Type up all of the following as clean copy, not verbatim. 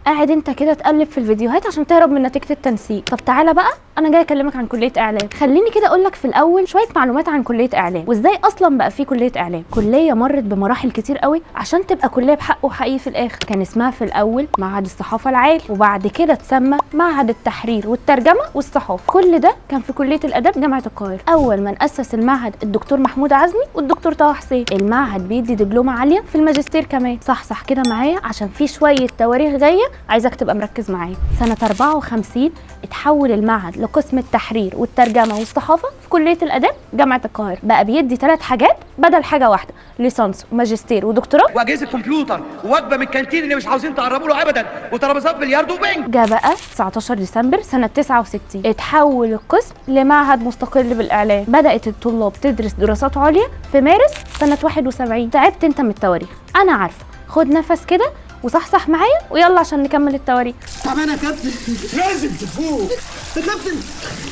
قاعد انت كده تقلب في الفيديوهات عشان تهرب من نتيجة التنسيق. طب تعالى بقى، انا جاي اكلمك عن كليه اعلام. خليني كده اقول لك في الاول شوية معلومات عن كليه اعلام وازاي اصلا بقى في كليه اعلام. كليه مرت بمراحل كتير قوي عشان تبقى كليه بحق وحقيقي في الاخر. كان اسمها في الاول معهد الصحافة العالي، وبعد كده اتسمى معهد التحرير والترجمة والصحافة. كل ده كان في كليه الاداب جامعه القاهرة. اول من اسس المعهد الدكتور محمود عزمي والدكتور طه حسين. المعهد بيدي دبلومه عالية في الماجستير كمان. صح صح كده معايا عشان في شوية تواريخ جاية عايزاك تبقى مركز معايا. سنة 54 اتحول المعهد لقسم التحرير والترجمة والصحافة في كليه الاداب جامعه القاهرة. بقى بيدي 3 حاجات بدل حاجة واحدة: ليسانس وماجستير ودكتوراه، واجهزة كمبيوتر ووجبه من الكانتين اللي مش عاوزين تقربوا له ابدا، وترابيزات بلياردو وبنج. جه بقى 19 ديسمبر سنة 69 اتحول القسم لمعهد مستقل بالاعلام. بدات الطلاب تدرس دراسات عليا في مارس سنة 71. تعبت انت من التواريخ انا عارفه، خد نفس كده وصحصح معايا ويلا عشان نكمل التواريخ. تعبان يا كابتن، لازم تفوق يا كابتن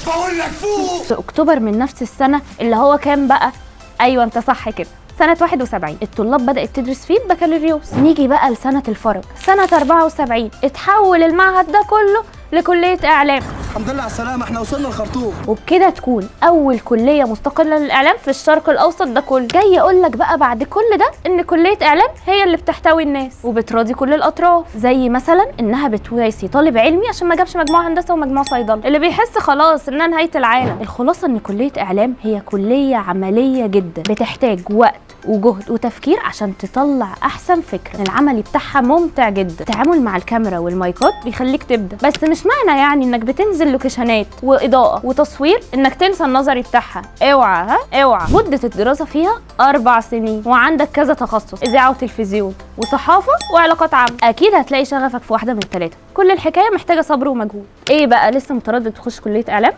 بقول لك فوق. في اكتوبر من نفس السنة اللي هو كام بقى؟ ايوه انت صح كده، سنة 71 الطلاب بدأت تدرس فيه بكالوريوس. نيجي بقى لسنة الفرج، سنة 74 اتحول المعهد ده كله لكلية إعلام. الحمد لله على السلامة، احنا وصلنا الخرطوم. وبكده تكون أول كلية مستقلة للإعلام في الشرق الأوسط ده كله. جاي أقول لك بقى بعد كل ده إن كلية إعلام هي اللي بتحتوي الناس وبتراضي كل الأطراف، زي مثلا إنها بتواسي طالب علمي عشان ما جابش مجموع هندسة ومجموع صيدلة اللي بيحس خلاص إنها نهاية العالم. الخلاصة إن كلية إعلام هي كلية عملية جدا، بتحتاج وقت وجهد وتفكير عشان تطلع احسن فكرة. العملي بتاعها ممتع جدا، التعامل مع الكاميرا والمايكات بيخليك تبدا، بس مش معنى يعني انك بتنزل لوكيشنات واضاءة وتصوير انك تنسى النظري بتاعها. اوعى ها اوعى. مده الدراسة فيها 4 سنين، وعندك كذا تخصص: اذاعة وتلفزيون وصحافه وعلاقات عامة. اكيد هتلاقي شغفك في واحدة من الثلاثة. كل الحكاية محتاجه صبر ومجهود. ايه بقى، لسه متردد تخش كليه اعلام؟